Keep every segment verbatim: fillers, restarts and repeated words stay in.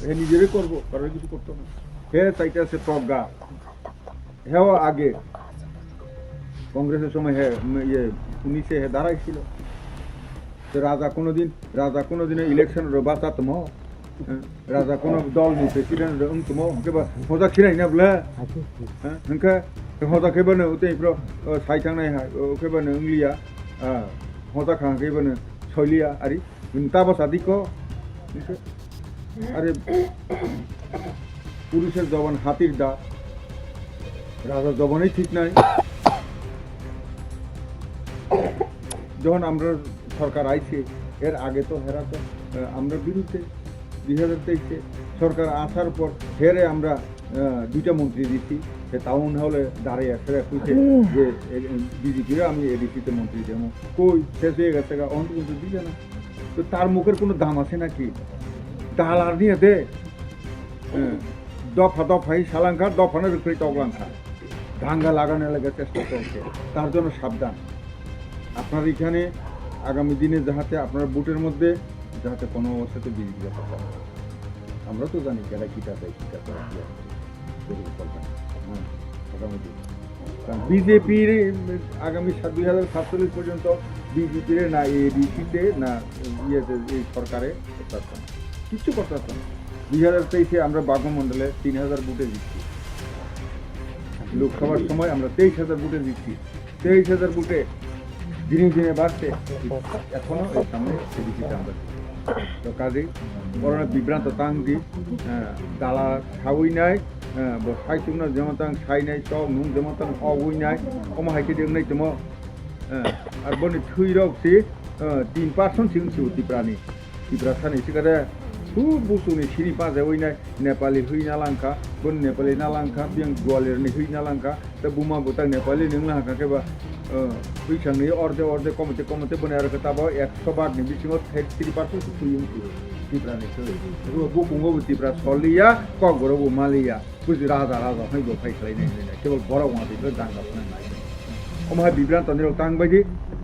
হে নিজেরই করবো, কারোর কিছু করতো না। হে চাইতে আছে প্রজ্ঞা। হেও আগে কংগ্রেসের সময় হে, উম, ইয়ে, উনিশে হে দাঁড়াইছিল। তো রাজা কোনোদিন, রাজা কোনোদিন ইলেকশন রে বাঁচাতমো। হ্যাঁ, রাজা কোনো দল নেই, প্রেসিডেন্ট রে উনতমো, হকে বা, হোজা খিরাই না বলে। হ্যাঁ, হ্যাঁ, হোজা খেবানো, ওতে ইপ্রো, ও, সাই থাংনাই হাই, ও, খেবানো উংলিয়া, আ, হোজা খাং খেবানো ছয়লিয়া, আরি। Tabo sadiko. আরে, পুরুষের জবান হাতির দাঁত, রাজার জবানই ঠিক নাই। যখন আমরা সরকার আইছে, এর আগে তো হেরা তো, আহ, আমরা বিরুদ্ধে। দুই হাজার তেইশে সরকার আসার পর হেরে আমরা আহ, দুইটা মন্ত্রী দিছি, সে টাউন হলে দাঁড়িয়ে ফেরা কইছে যে, এ, এ, বিজেপিরে আমি এডিসিতে মন্ত্রী দেবো। কই, শেষ হয়ে গেছে গা, অন্ত কিন্তু দিলে না। তো তার মুখের কোনো দাম আছে নাকি? ডালার নিয়ে দে। হ্যাঁ, দফা দফাই সালাঙ্কা, দফা না বিক্রি তকলাঙ্কা। দাঙ্গা লাগানোর লাগে চেষ্টা চলছে, তার জন্য সাবধান। আপনার এখানে আগামী দিনে যাহাতে আপনার ভোটের মধ্যে যাহাতে কোনো অবস্থাতে বিজেপি যাতে পারে। আমরা তো জানি যারা কিতা দেয়, কিতা করে, কি আছে, পরিকল্পনা। হ্যাঁ, আগামী দিনে। কারণ বিজেপির আগামী সাত-, দুই হাজার সাতচল্লিশ পর্যন্ত বিজেপির না এডিসিতে, না ইয়েতে, এই সরকারে করতে পারছে না। কিচ্ছু করতে পারছে না। দুই হাজার তেইশে আমরা বাগমণ্ডলে তিন হাজার ভোটে জিতছি। লোকসভার সময় আমরা তেইশ হাজার ভোটে জিতছি। তেইশ হাজার ভোটে দিনে দিনে বাড়ছে। এখনো এর সামনে এডিসিতে আমরা। তো কাজেই করোনা বিভ্রান্ত তাং দি, আহ, দালা খাওয়াই নাই, আহ, ব-, সাইতুকনা যেমন তাং সাই নাই, চক নুন যেমন তাং অবই নাই, অমা হাইকে দেখ নাই তেমন, আহ, আর বনি থুই রক সি, আহ, তিন পার্সেন্ট সিং সিউ তিপ্রানি। Tiprasa ni sikare, su busu ni sini pa je oi nai, Nepali hui na langkha, bon Nepali na langkha, biang Gwalior ni hui na langkha, te buma bwtang Nepali ni wngna haka khe ba, eh, hui chang ni orde orde komite komite boni aro khe tabo ekso bag ni bisingo thirty three percent se hui wng si Tipra ni se. Abo bukungo bo Tipra soliya, kokborok bo maliya, buji raja raja hai bo phai khlai nai nai nai, kebol borok wng twi khe danga phano nai. Omo hai bibranto ni rok tang bai di,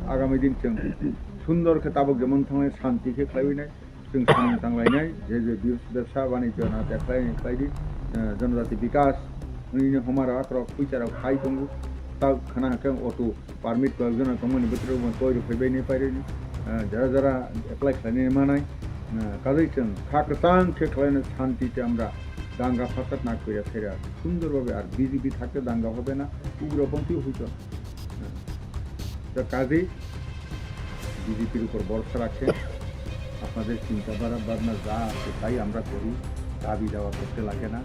agami din chwng. Sundor khe tabuk jemon thangnai, shanti khe khlaiwi nai, chwng samung tanglainai, je je bi-, bebsa banijyo na te khlainai khlai di, eh, jonojati bikas, nini homaro akrok puisa rok khai tongo, ta khana hwnkhe auto permit koi jona tongmani bwtwrok bo koi rok phaibai nai pairani, eh, jara jara apply khlainai manai, eh, kajai chwng kha kwchang khe khlainai shanti te amra danga fasad na koira khaira sundor babe ar B J P thakte danga hobe na, ugroponthi hoito. তো কাজেই বিজেপির উপর ভরসা রাখেন, আপনাদের চিন্তা ভাবনা যা আছে তাই আমরা করি, দাবি দাওয়া করতে লাগে না,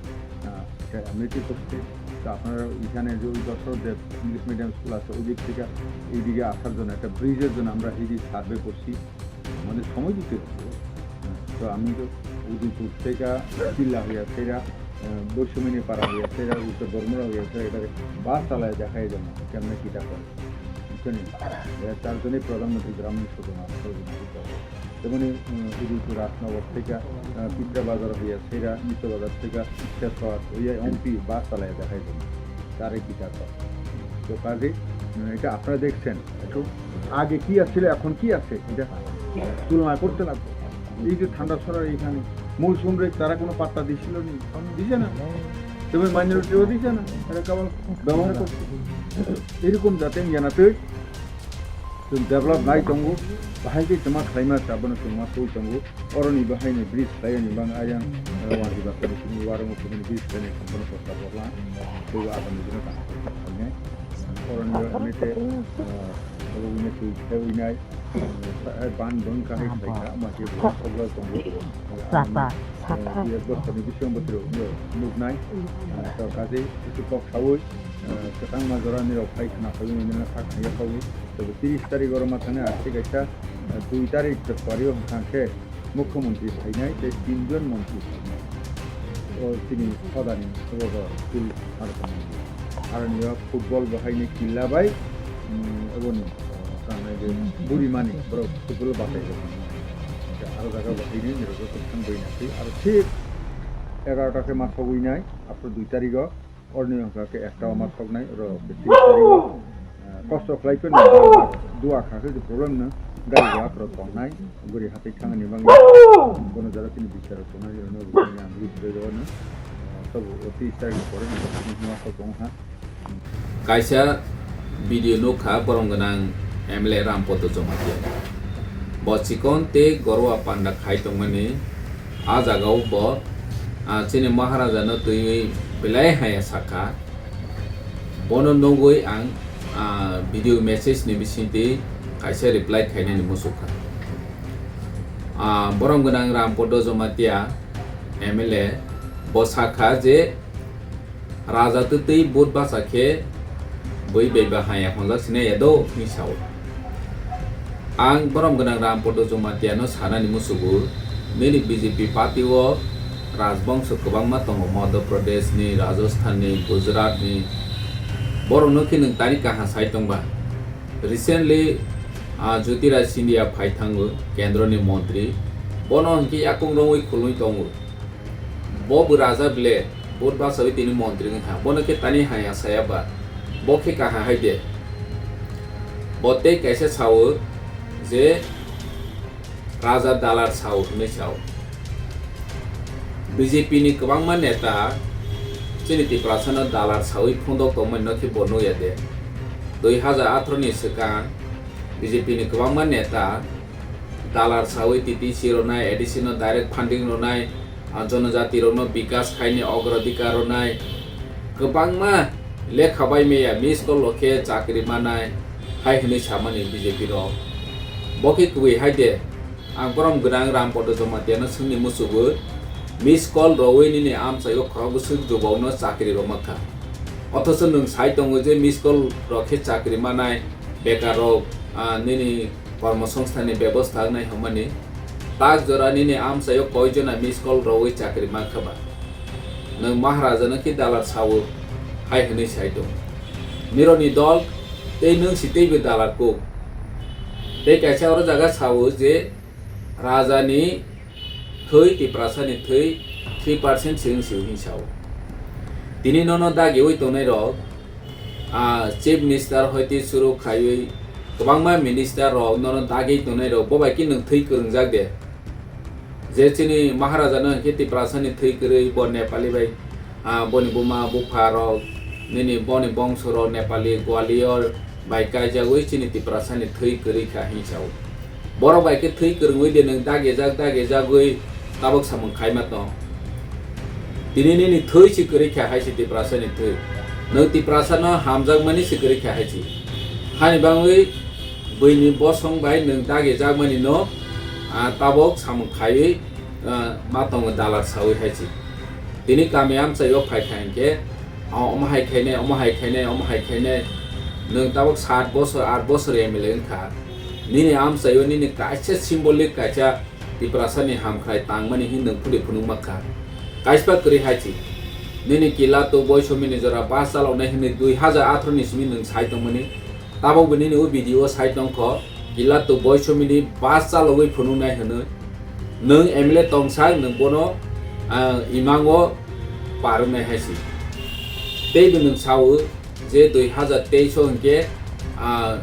আহ, এটা এমনিতেই করছে। তো আপনারা এখানে যে ওই যশোর যে ইংলিশ মিডিয়াম স্কুল আছে ওই দিক থেকে এইদিকে আসার জন্য একটা ব্রিজের জন্য আমরা এই দিক সার্ভে করছি, আমাদের সময় দিতে হবে। তো আমি তো উদয়পুর থেকে চিল্লা হইয়া সেরা, আহ, বৈষম্যনী পাড়া হইয়া সেরা, উত্তর বর্মরা হইয়া সেরা, এটাকে বাস চালায় দেখাই যাবো কেমনে কিটা করে, বুঝছেন? এ, তার জন্যই প্রধানমন্ত্রী গ্রামীণ সড়ক যোজনা, সড়ক যোজনা দিতে হবে। তেমনি, উম, উদয়পুর রাজনগর থেকে, আহ, পিঁপড়া বাজার হইয়া সেরা, নিত্য বাজার থেকে শেষ হওয়া হইয়া এমপি বাস চালায় দেখাই যাবো। তারে কি তার কথা। তো কাজে, উম, এটা আপনারা দেখছেন, একটু আগে কি আছিল, এখন কি আছে, এটা তুলনা করতে লাগবে। এই যে ঠান্ডা ছড়ার এখানে মৌসুম রে তারা কোনো পাত্তা দিছিল নি? দিছে না। তবে মাইনরিটিও দিছে না, তারা কেবল ব্যবহার করছে। এরকম যাতে জানাতে তুমি ডেভেলপ নাই tongo, bahai khe tongma khlaima tabano tongma soi tongo, oroni bahai ni bridge khlaiyani bang ayang, eh, wadi bakani sini warung sini bridge khlaiyani tongmani kota borla, tei agami dino kaham khe khlainai, oroni bahai ni te, eh, abo wngya twi khe winai, eh, ban bang kahai khlaikha, ama khe bwswk tongo, eh, agami, eh, ek bosor ni bisingo bwtwrwk nuknai, eh, to kaje kisu kok saui, eh, kwchangma jora nirok phai khna phaiwi nini sak khna yaphagwi. Tei tris tarik oro ma thangwi aswk kaisa, eh, dui tarik February o hwnkha khe mukhyamantri phainai tei tinjon mantri phainai. O chini hodani abo bo skill harokani. Aroni o football bo haini killa bai, mm, aboni, eh, tamo je burimani borok football batai rok. Aro jaga bo haini nirok joto thangbai na tei aro thik egarota khe ma sogwi nai, after dui tarik o. Oroni wngkha khe ekta wama soknai, oro khe tris tarik o, ah, kosto khlai phano dua kha khe problem no, Gari rok tongnai, guri hatai thangani bagwi bono jora chini bichar tongnai, rwno rwno ang rwi rwno, ah, tabuk oti style ni pore ni ma kok tong ha. Kaisa video nukha borom gwnang M L A Rampodo Jamatia. Bo chikon tei gorwa panda khai tongmani, ah jagao bo, ah, chini Maharaja no twiwi belai haya sakha. Bono nugwi ang, ah, video message ni bisingtwi kaisa reply khainani muchukha. Ah, borom gwnang Rampodo Jamatia M L A bo sakha je raja twtwi vote bacha khe bui beba haya honjak sinai ya do hwnwi sao. Ang borom gwnang Rampodo Jamatia no sanani musugo, nini B J P party o rajbongso kwbangma tongo, Madhya Pradesh ni, Rajasthan ni, Gujarat ni, borok no khe nwng tani kaha sai tongba. Recently, ah, Jyotiraj Scindia phai thango, kendro ni montri, bono hwnkhe yakung rongwi khulwi tongo. Bo bwrajak ble, vote bachawi tini montri wngkha. Bono khe tani haya saya ba, bo khe kaha hai de. Bo tei kaisa sao je raja dalar sao hwnwi sao. B J P ni kwbangma neta chini Tiprasano dalar sawi phundok tongmani no khe bo nukya de. Dui hazar atharo ni swkang B J P ni kwbangma neta dalar sawi T T C rwnai, A D C no direct funding rwnai, ah, jonojati rokno bikas khaini ogrodikar rwnai, kwbangma lekha bai meya miss call rok khe chakri manai hai hwnwi samani B J P rok. Bo khe kwbwi hai de, ang borom gwnang Rampodo Jamatia no swngni musugo, miss call rwwi nini amchaio khorok bwswk jubok no chakri rwma kha. Othocho nwng sai tongo je miss call rok khe chakri manai, bekar rok, ah, nini kormosongsthanni bebosta wngnai hwnmani, tak jora nini amchaio koi jona miss call rwwi chakri mankha ba? Nwng Maharaja no khe dalar sao hai hwnwi sai tong. Nironi dol tei nwng si teibo dalar kuk. Tei kaisa oro jaga sao je raja ni thwi Tiprasa ni thwi three percent se wng si hwnwi sao. Tini nono dagiwi tongnai rok, ah, Chief Minister hoite suru khaiwi kwbangma minister rok nono dagwi tongnai rok, bo bai khe nwng thwi kwrwngjak de? Je chini Maharaja no hwnkhe Tiprasa ni thwi kwrwi, bo Nepali bai, ah, boni buma bupha rok, nini boni bongso rok Nepali Gwalior bai kaijagwi chini Tiprasa ni thwi kwrwi kha hwnwi sao. Borok bai khe thwi kwrwngwi de nwng dagijak dagijagwi tabok samung khaima tong. Tini nini thwi si kwrwi kha hai si Tiprasa ni thwi. Nwng Tiprasa no hamjakmani si kwrwi kha hai si. Hani bangwi buini bosong bai nwng dagijakmani no, ah, tabok samung khaiwi, ah, ma tongo dalar sawi hai si. Tini kami amchaio phai kha hinkhe, ah, omo hai khainai, omo hai khainai, omo hai khainai. Nwng tabok sat bosor, aat bosor M L A wngkha. Nini amchaio nini kaisa symbolic kaisa Tiprasa ni hamkrai tangmani hin nwng phudi phunukma kha. Kaispa kwrwi hai si. Nini kila to boisomi ni jora bus chaloknai hinwi dui hazar atharo ni simi nwng sai tongmani. Tabok bo nini o video o sai tongkho, kila to boisomi ni bus chalogwi phunuknai hwnwi. Nwng M L A tongsa nwng bono, ah, imango parwnai hai si. Tei bo nwng sao, je dui hazar teis o hinkhe, ah,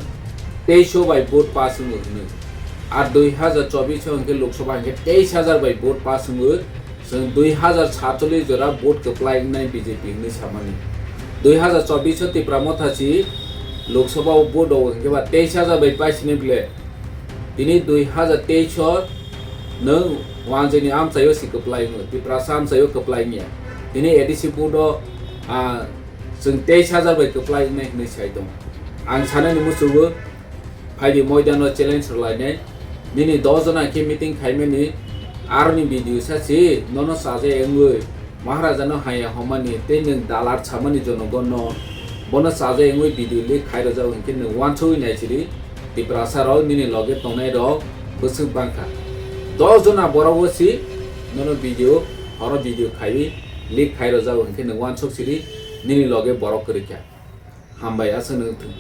teis o bai vote pass wngo hwnwi. Ar dui hazar chobis o hinkhe Lok Sabha hinkhe teis hazar bai vote pass wngo. Chwng dui hazar satchollis jora vote kwplai wngnai B J P hwnwi samani. Dui hazar chobis o Tipra Motha si Lok Sabha o vote o hinkhe ba teis hazar bai paisini ble. Tini dui hazar teis o nwng wanjwini amchaio si kwplai wngo, Tiprasa amchaio kwplai wngya. Tini A D C vote o, ah, chwng teis hazar bai kwplai wngnai hwnwi sai tongo. Ang sanani muchungo, phaidi moidano challenge rwlainai. Nini dos jona khe meeting khaimani, aroni video sa si, nono chajai wngwi, Maharaja no haya homani, tei nwng dalar samani jonogon no, bono chajai wngwi video leak khai rwjak hinkhe nwng wansugwi nai sidi, Tiprasa rok nini loge tongnai rok bwswk bangkha. Dos jona borok o si, nono video, horo video khaiwi, leak khai rwjago hinkhe nwng wansuk sidi nini loge borok kwrwi kha. Hambai, aswk nwng thung.